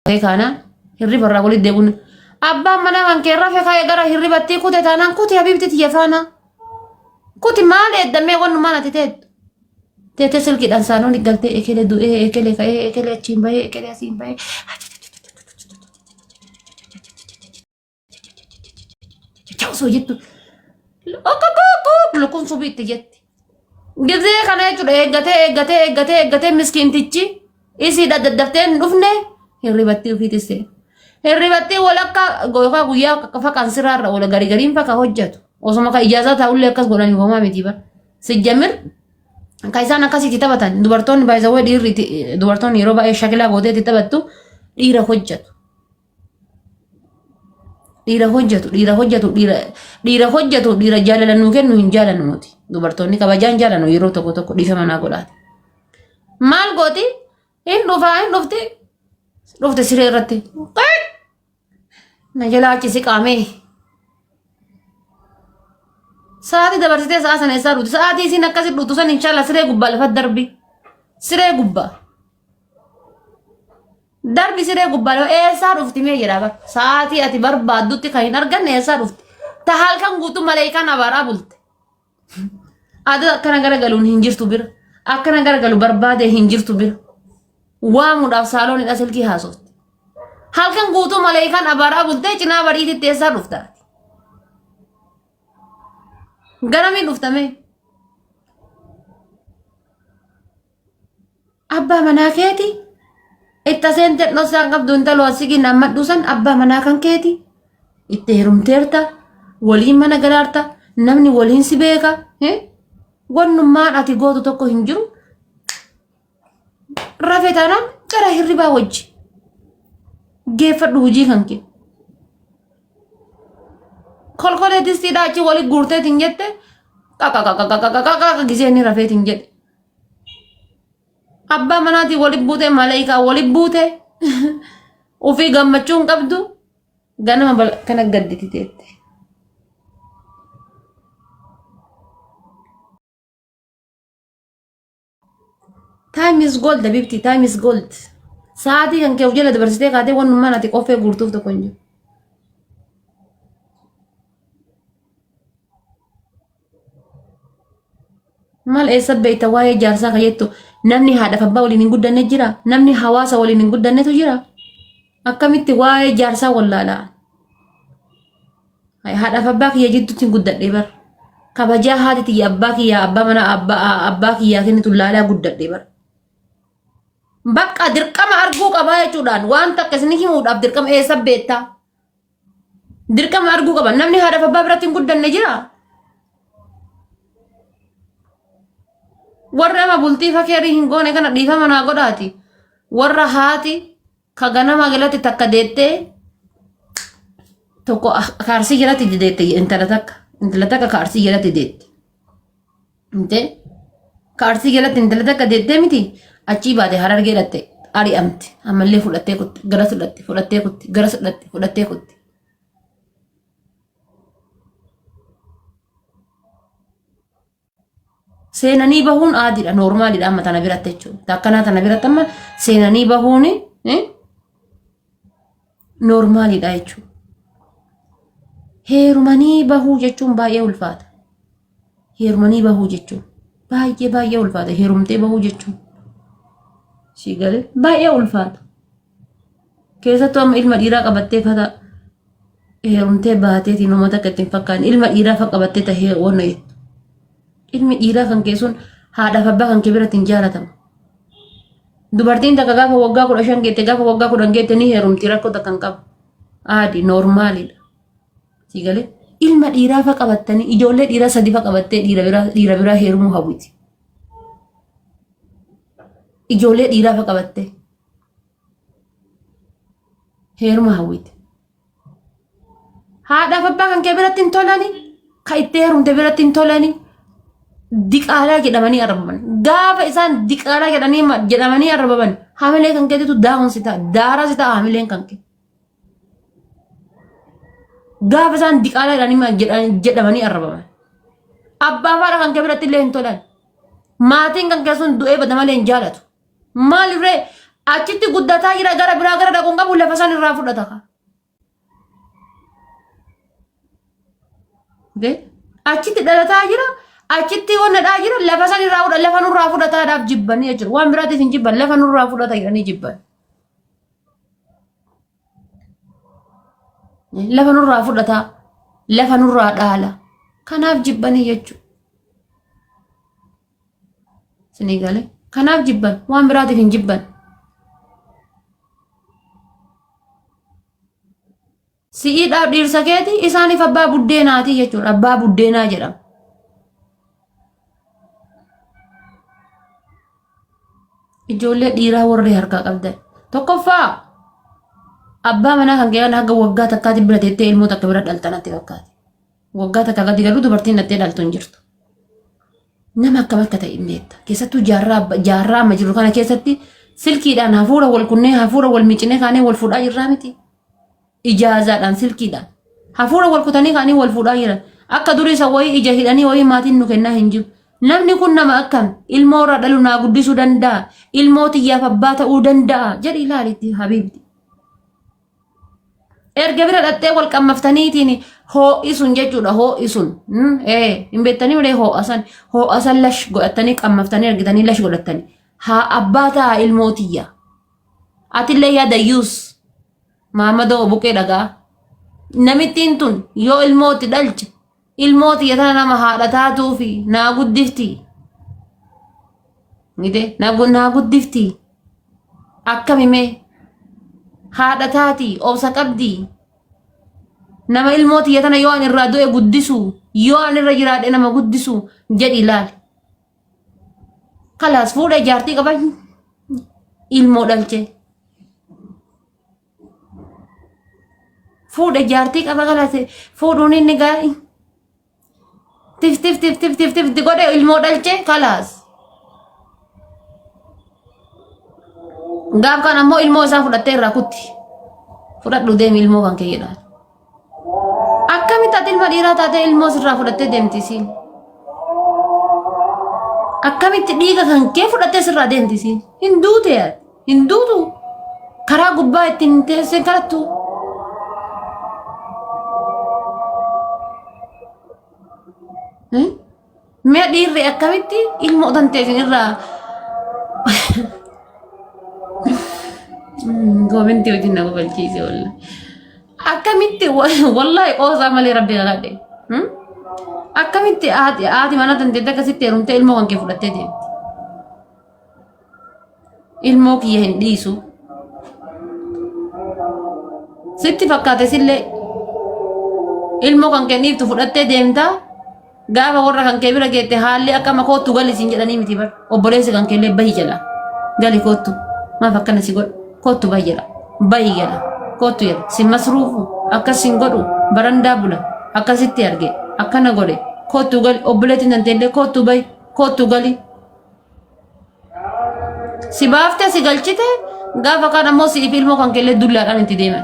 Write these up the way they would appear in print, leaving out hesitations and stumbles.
Kee kaanaan hirriba irraa walitti deebiin abbaan manaa kan kee rafe ka'ee gara hirribattii kute taanaan kuti habiibti tiyya faana kuti maal eeddamee wannumaan ati teettu teettee silkiidhaan saanoon galtee ekelee du'ee ekelee ka'ee ekelee achiin bahee ekelee asiin bahee osoo jettu lukkuun subii itti jetti. Gizee kana jechuudha eeggatee eeggatee eeggatee eeggatee miskiintichi isiidha daddaftee hin dhufne hirribattii ofiitis ta'e. Hirribattii walakkaa yookaan guyyaa faqaan siraarra oola garii gariin faqa hojjetu. Osuma kan ijaazaa taa'ullee akkas godhanii homaa miti bara. Sijjamir kan isaan akkasitti taphatan dubartoonni baay'isawwee dhiirri dubartoonni yeroo baay'ee shakilaa gootee itti taphattu dhiira hojjetu. Dhiira hojjetu, dhiira hojjetu, dhiira dhiira hojjetu, dhiira jaalala nuu kennu hin jaalannu nuti. Dubartoonni kabajaa hin jaalannu yeroo tokko tokko dhiifama naa godhaati. Maal gooti? Hin dhufaa, hin dhufti. Dhufte siree irratti. Na jalaa achi siqaamee. Sa'aatii dabarsitee sa'a sana eessaa dhufti? Sa'aatii isiin akkasi dhuftu san inshallah siree gubbaa lafa darbi. Siree gubbaa. Darbi siree gubbaa lafa eessaa dhufti mee jedhaa bar. Sa'aatii ati barbaaddutti kan hin arganne eessaa dhufti? Ta halkan guutuu maleekaan abaaraa bulte. Ati akkana garagaluun hin jirtu bira. Akkana garagalu barbaade hin jirtu bira. Waamuudhaaf saaloonidha silkii haasofti. Halkan guutuu maleekaan abaaraa bultee cinaa bariititti eessaa dhufta ati? Garamiin dhufta mee? Abbaa manaa keeti itti seente dhossaan qabdu intaloo asii nammadhu san abbaa manaa kan keeti itti heerumteerta waliin mana galaarta namni waliin si beeka wannummaan ati gootu tokko hin jiru rafe taanaan gara hirribaa wajji geeffadhu hojii kan kee. Kolkolee distiidhaa achi wali guurteetiin jette qaqaqaqaqaqaqaqa gisee inni rafeetiin jedhe. Abbaa manaatiin wali buute maleekaa wali buute ofii gammachuu hin qabdu ganama kana gadditi teette. Time is gold habibti time is gold. Sa'aatii kan kee of jala dabarsitee kaatee wannummaan ati qoffee guurtuuf tokko hin jiru. Maal eessa beekta waa'ee jaarsaa kan jettu namni haadhaaf abbaa waliin hin guddanne jira namni hawaasa waliin hin guddannetu jira akkamitti waa'ee jaarsaa wallaalaa haadhaaf abbaa kiyya jidduutti hin guddadhe bar kabajaa haati tiyya abbaa kiyya abbaa mana abbaa kiyyaa kennitu laalaa guddadhe bar bakka dirqama arguu qabaa jechuudhaan waan takka isin himuudhaaf dirqama eessa beektaa Dirqama arguu qaban. Namni haadhaaf abbaa biratti hin guddanne jira. Warri amma bultii fakeerii hin goone kana dhiifama naa godhaati. Warra haati ka ganama galatti takka deettee tokko kaarsii jalatti deette intala takka. Intala takka kaarsii jalatti deette. Intee kaarsii jalatti intala takka deettee miti achii baate harargee dhatte ari'amte ammallee fudhattee kutte gara fudhatte fudhattee kutte gara fudhatte fudhattee kutte. Seenanii bahuun aadiidha noormaaliidha amma tana biratti jechuudha. Akkanaa tana biratti amma seenanii bahuun noormaaliidha jechuudha. Heerumanii bahuu jechuun baay'ee ulfaata. Heerumanii bahuu jechuun baay'ee baay'ee ulfaata. Heerumtee bahuu jechuun si galee baay'ee ulfaata. Keessattuu amma ilma dhiiraa qabattee fata heerumtee baateetiin uummata akka ittiin fakkaanne ilma dhiiraa fa qabattee tahee wanna jettu. Ilmi dhiiraa kan kee sun haadhaaf abbaa kan kee biratti hin jaalatamu. Dubartiin takka gaafa waggaa 15 geette gaafa waggaa 10 geette ni heerumti rakkoo takka hin qabu. Aadi noormaalidha. Si galee ilma dhiiraa fa qabattanii ijoollee dhiiraa sadi fa qabattee dhiira biraa heerumuu hawwiti. Ijoollee dhiiraa fa qabattee heeruma hawwiti. Haadhaaf abbaa kan kee biratti hin tolani, kan itti heerumte biratti hin tolani, diqaalaa jedhamanii arrabaman. Gaafa isaan diqaalaa jedhanii jedhamanii arrabaman hamilee kan keetitu daawun si ta'a, daaraa si ta'a hamileen kan kee. Gaafa isaan diqaalaa jedhanii jedhamanii arrabaman. Abbaa fi haadha kan kee biratti illee hin tolan. Maatiin kan kee sun du'ee bada malee hin jaalatu. Maalirree Achitti guddataa jira gara biraa gara dhaquun qabu lafa san irraa fudhata ka. Achitti dhalataa jira achitti onnadhaa jira lafa san irraa fudha lafa nurraa fudhataadhaaf jibbanii jechuudha. Waan biraatiif hin jibban lafa nurraa fudhata jedhanii jibban. Lafa nurraa fudhataa lafa nurraa dhaala kanaaf jibbanii jechuudha. Isinii galee kanaaf jibban waan biraatiif hin jibban. Si'iidhaaf dhiirsa keeti isaaniif abbaa buddeenaati jechuudha. Abbaa buddeenaa jedhama. Ijoollee dhiiraa warri harkaa qabdan. Tokkoffaa abbaa manaa kan kee haga waggaa takkaatti bira teettee ilmoo takka bira dhalta natti fakkaate. Waggaa takka gadi garuu dubartiin dhattee dhaltu hin jirtu. Nama akkam akka ta'e hin beekta. Keessattuu jaarraa amma jirru kana keessatti silkiidhaan hafuura wal kunnee hafuura wal miicinee kaanee wal fuudhaa jirraa miti. Ijaazaadhaan silkiidhaan. Hafuura wal kutanii kaanii wal fuudhaa jiran. Akka durii isa wayii ija hidhanii wayii maatiin nu kennaa hin jiru. Namni kun nama akkam ilmoo irraa dhalu naa guddisuu danda'a. Ilmoo tiyyaaf abbaa ta'uu danda'a jedhi ilaalitti habiibti. Erga bira dhattee wal qammaftaniitiin hoo'isuun jechuudha hoo'isuun. Ee hin beektanii malee hoo'asan hoo'asan lash godhattanii qammaftanii argitanii lash godhattanii. Haa abbaa ta'a ilmoo tiyya. Atillee yaa dayyuus Mahammadoo buqee dhagaa. Namittiin tun yoo ilmoo itti dhalche ilmoo tiyya tana nama haadha taatuufi naa guddifti. Gite naa guddifti. Akkami mee haadha taati obsa qabdi. Nama ilmoo tiyya tana yoo an irraa du'e guddisu yoo an irra jiraadhe nama guddisu jedhi ilaali. Kalaas fuudhee jaartii qaba ilmoo dhalche. Fuudhe jaartii qaba kalaas fuudhuun inni gaa tif tif tif tif tif tif godhe ilmoo dhalche kalaas. Gaaf kan ammoo ilmoo isaa fudhattee irraa kutti. Fudhadhu deemi ilmoo kan kee jedhaan. Akkamitti ati ilma dhiiraa taatee ilmoo sirraa fudhattee deemti isiin? Akkamitti dhiiga kan kee fudhattee sirraa deemti isiin? Hin duute ati. Hin duutu. Karaa gubbaa ittiin teessee kadhattu. Mee dhiirri akkamitti ilmoo tantee isin irraa Koomentii wajjin na kofalchiise wallahi. Akkamitti wallahi qoosaa malee rabbi kakadhe. Akkamitti haati haati mana tantee akkasitti heerumtee ilmoo kan kee fudhattee deemti. Ilmoo kiyya hin dhiisu. Sitti fakkaate sillee ilmoo kan kee dhiiftu fudhattee deemtaa gaafa warra kan kee bira geette haalli akka amma koottu gali siin jedhanii miti bar obboleessi kan keellee bahi jedha gali koottu maaf akkana si godhu koottu bahi jedha bahi jedha koottu jedha si masruufu akkas sin godhu barandaa bula akkasitti arge akkana godhe koottu gali obboleettiin tanteellee koottu bahi koottu gali Si baafte si galchite gaafa kaan ammoo siif ilmoo kan keellee dullaadhaan itti deeman.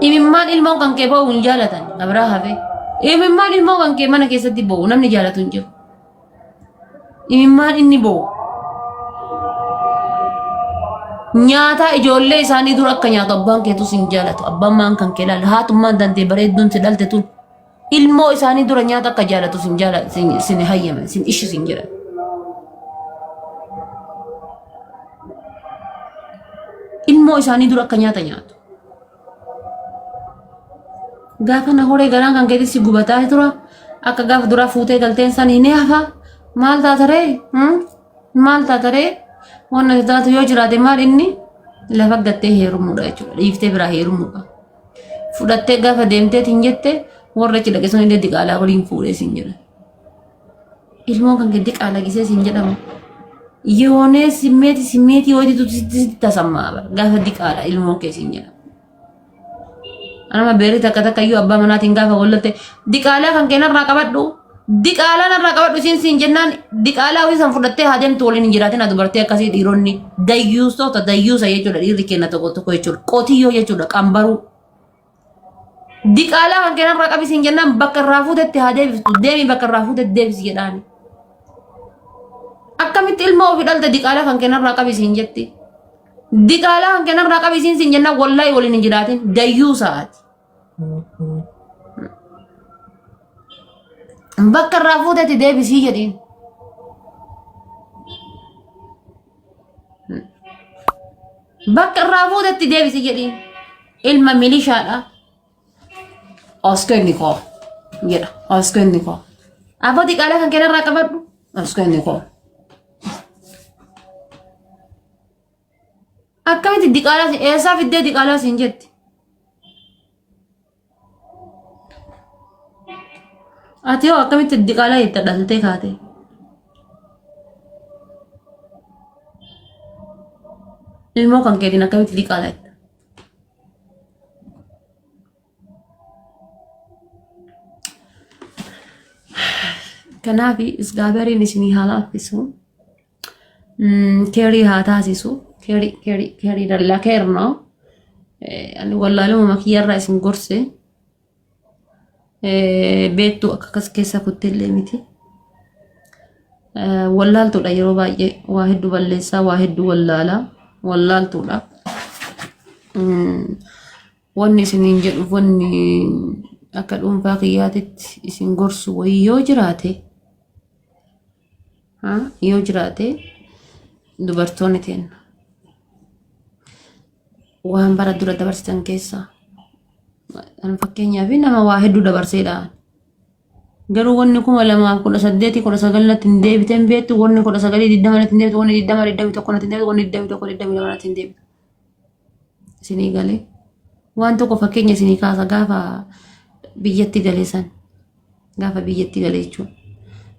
Imimmaan ilmoon kan kee ba'u hin jaalatan abiraa hafe. Imimmaan ilmoo kan kee mana keessatti ba'u namni jaalatu hin jiru. Imimmaan inni ba'u. Nyaataa ijoollee isaanii dura akka nyaatu abbaan keetus hin jaalatu. Abbaan maan kan kee laala haatummaan tantee bareedduun si dhalte tun. Ilmoo isaanii dura nyaata akka jaalatu sin jaala sin sin hayyaman sin ishi sin jedhan. Ilmoo isaanii dura akka nyaata nyaatu. Gaafa na horee garaan kan keetti si gubataa tura. Akka gaafa duraa fuutee galteen san hin hafa. Maal taataree? Maal taataree? Waan ati taatu yoo jiraate maal inni lafa gattee heerumuudha jechuudha. Dhiiftee biraa heerumuudha. Fudhattee gaafa deemteet hin jette warra achi dhaqe sun illee diqaalaa waliin fuudhee siin jedhan. Ilmoon kan kee diqaala gisee siin jedhamu. Yoonee simmeeti simmeetii wayiitu sitti tasammaa bara gaafa diqaala ilmoon kee siin jedhamu. Anama beerri takka takka iyyuu abbaa manaatiin gaafa wallatte diqaalaa kan kee narraa qabadhu diqaalaa narraa qabadhu isiin siin jennaan diqaalaa ofii san fudhattee haa deemtu waliin hin jiraatin haa dubartii akkasii dhiironni dayyuusoota dayyuusa jechuudha dhiirri keenya tokko tokko jechuudha qotiyyoo jechuudha qambaruu. Diqaalaa kan kee narraa qabi siin jennaan bakka irraa fuutetti haa deebiftu deemi bakka irraa fuutetti deebisi jedhaani. Akkamitti ilma ofii dhalte diqaalaa kan kennarraa qabi siin jetti. Diqaalaa kan kennarraa qabi siin siin jennaan wallaahi waliin hin jiraatin dayyuu sa'aati. Bakka irraa fuutetti deebisii jedhiin. Bakka irraa fuutetti deebisii jedhiin. Ilma milishaadha. As kenni koo jedha. As kenni koo. Abbaa diqaalaa kan kennarraa qabadhu. As kenni koo. Akkamitti diqaalaa si eessaa fiddee diqaalaa siin jetti? Ati hoo akkamitti diqaalaa jetta dhaltee kaate? Ilmoo kan keetiin akkamitti diqaalaa jetta? Kanaaf isgaaberiin isinii haa laaffisu. Keerii haa taasisu. Keerii keerii keerii dallaa keernoo. Ani wallaaluma kiyyarraa isin gorse. Beektuu akka akkas keessa kuttellee miti. Wallaaltuudha yeroo baay'ee waa hedduu balleessaa waa hedduu wallaalaa wallaaltuudha. Wanni isiniin jedhu wanni akka dhuunfaa kiyyaatitti isin gorsu wayii yoo jiraate yoo jiraate dubartoonni teenna waan bara dura dabarsitan keessaa an fakkeenyaaf nama waa hedduu dabarseedha. Garuu wanni 2018 19 natti hin deebite hin beektu wanni 19 20 natti hin deebitu wanni 20 21 natti hin deebitu wanni 21 22 natti hin deebitu. Isinii galee waan tokko fakkeenya isinii kaasa gaafa biyyatti galee san gaafa biyyatti galee jechuudha.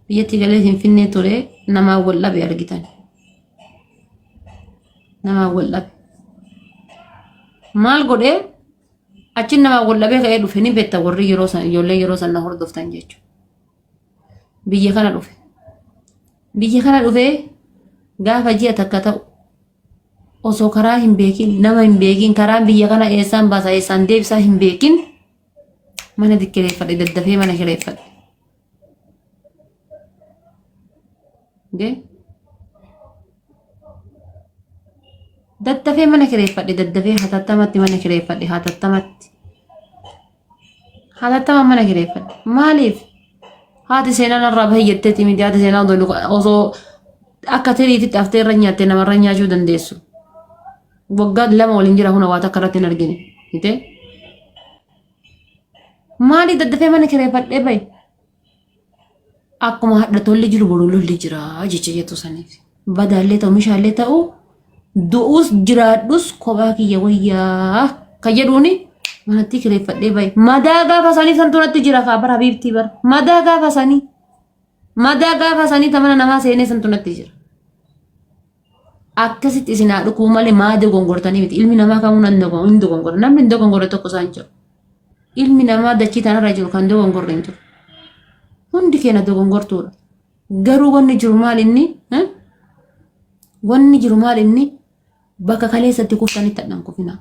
Biyyatti galee Finfinnee ture namaan wal dhabe argitan. Namaan wal dhabe. Maal godhee achi namaan wal dhabee ka'ee dhufe ni beekta warri yeroo san ijoollee yeroo san na hordoftan jechuudha. Biyya kana dhufe. Biyya kana dhufee gaafa ji'a takka ta'u osoo karaa hin beekin nama hin beekin karaan biyya kana eessaan baasa eessaan deebisaa hin beekin mana dikkireeffadhe daddafee mana kireeffadhe. Okay? Daddafee mana kireeffadhe daddafee hatattamatti mana kireeffadhe hatattamatti. Hatattama mana kireeffadhe. Maaliif? Haati seenaa narraa bahi jetteeti miti haati seenaa osoo akka tiriititti haftee irra nyaattee namarra nyaachuu dandeessu. Waggaa 2 waliin jira huna waa takka irratti hin argine. Miti? Maaliif daddafee mana kireeffadhee bahi? Akkuma hadha tolli jiru boru lolli jira jecha jettu saniif. Badaallee ta'u mishaallee ta'u du'us jiraadhus kophaa kiyya wayyaa kan jedhuuni manatti kireeffadhee bahe. Madaa gaafa sanii santu natti jira kaa bara habiibtii bara. Madaa gaafa sanii. Madaa gaafa sanii ta mana namaa seenee santu natti jira. Akkasitti isin haa dhukuu malee maa dogongortanii miti. Ilmi namaa kamuu nan hin dogongora. Namni hin dogongorre tokko isaan jiru. Ilmi namaa dachii tanarra jiru kan dogongorre hin jiru. Hundi keenya dogongortuudha. Garuu wanni jiru maal inni? Wanni jiru maal inni? Bakka kaleessatti kuftanitti hadhaan kufinaa.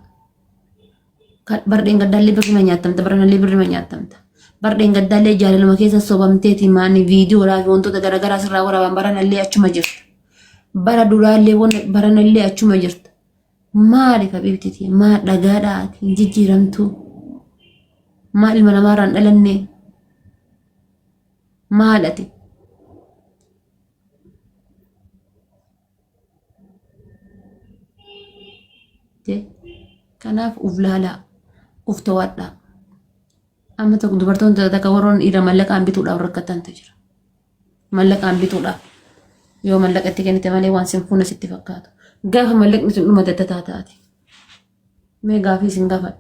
Bardheen gaddaallee birrima nyaattamta, baranallee birrima nyaattamta. Bardheen gaddaallee jaalaluma keessa sobamteeti maani viidiyoodhaa fi wantoota garaagaraa sirraa waraaban baranallee achuma jirta. Bara duraallee baranallee achuma jirta. Maali habiibtiti maa dhagaadhaa ati hin jijjiiramtuu? Maal ilma namaarraa hin dhalannee? Maal ati? Kanaaf uf laalaa, uf to'adhaa. Amma tokko dubartoonni takka warroon dhiira mallaqaan bituudhaaf rakkatantu jira. Mallaqaan bituudhaaf. Yoo mallaqa itti kennite malee waan sin fuune sitti fakkaatu. Gaafa mallaqni sun dhumate tataa taati. Mee gaafii isin gaafadha.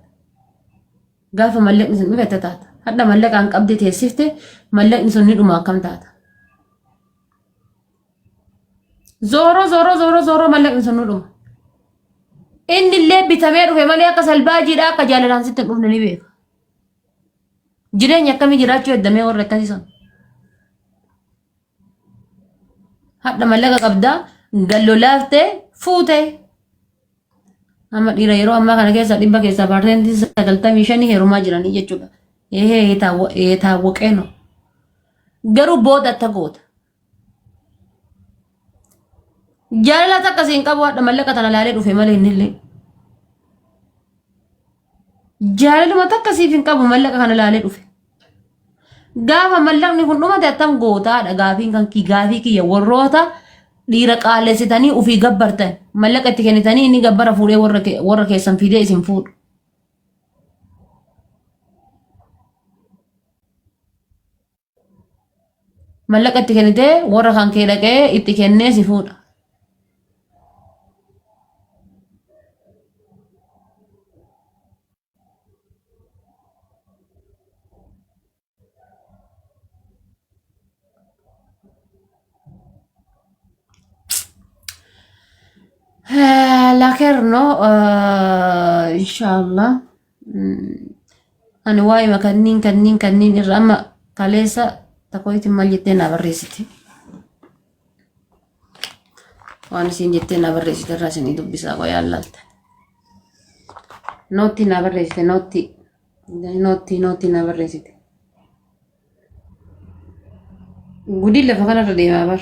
Gaafa mallaqni sun dhufe taata. Hadha mallaqaan qabdee teessifte mallaqni sun ni dhuma akkam taata. Zooroo zooroo zooroo zooroo mallaqni sun ni dhuma. Inni illee bitamee dhufe malee akka salbaajiidha akka jaalalaan sitti hin dhufne ni beeka. Jireenya akkamii jiraachuu eddamee warra akkasii sun. Hadha mallaqa qabdaa gallolaaftee fuutee. Amma dhiira yeroo ammaa kana keessa dhibba keessaa paarsentii 95 heerumaa jiranii jechuudha. Ehee taawwaqee no. Garuu booda atta goota. Jaalala takka siin qabu hadha mallaqa tana laalee dhufe malee innillee. Jaalaluma takka siif hin qabu mallaqa kana laalee dhufe. Gaafa mallaqni kun dhumate attam gootaadha gaafiin kan kii gaafii kiyya warroota dhiira qaalessitanii ofii gabbartan mallaqa itti kennitanii inni gabbara fuudhee warra warra keessan fidee isin fuudhu. Mallaqa itti kennitee warra kan kee dhaqee itti kennee si fuudha. Lakerno inshallah ani waa'ima kanniin kanniin kanniin irra amma kaleessa takkoitiin maal jettee naa barreessite. Waan isiin jettee naa barreessite irraa isinii dubbisaa qoyaa laalta. Nootti naa barreessite nootti nootti nootti naa barreessite. Gudiin lafa kanarra deemaa bar.